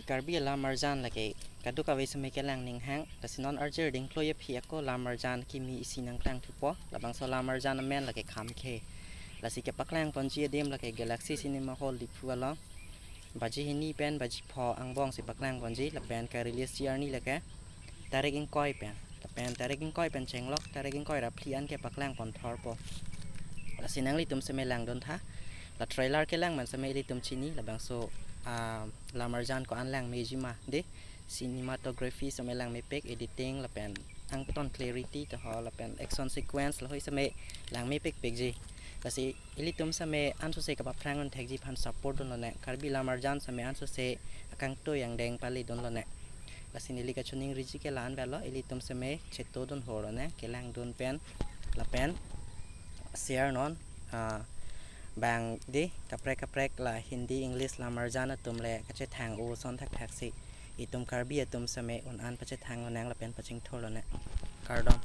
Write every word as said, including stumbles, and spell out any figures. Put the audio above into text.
Karbi alam arjan lake kadokave seme kelang ning hang, lasi non arjir dingkloi aphi ako lam arjan kimi isi nangklang thupo, labangso lam arjan amen lake Khamkhe. Lasi kepaklang ponji adim lake Galaxy Cinema Hall Diphu along. Baji hini pen baji pho angbong si paklang ponji, lapen ka-release ji arni lake tarik ingkoi pen. Lapen tarik ingkoi pen chenglok, tarik ingkoi ra phli an ke paklang pon thorpo. Lasi nanglitum seme langdun tha. La trailer kelang man seme ilitum chini, labangso, ah, lam arjan ko-an lang meji ma de. Cinematography seme lang mepik, editing lapen angton clarity to ho, lapen action sequence lahei seme lang mepikpikji. Lasi ilitum seme ansose kapaphrang un thekji aphan support dunlonang. Karbi lam arjan seme ansose akangtui angdeng pale dunlonang. Lasi neli kachiningriji ke la-an avelo, ilitum seme chetodun horlonang, kelangdun pen lapen share non, ah, bang de kaprek kaprek la Hindi, English lam arjan atum le kachethang oson thakthak si itum Karbi atum seme un-an pachethang lonang lapen pachingthur lonang. Kardom.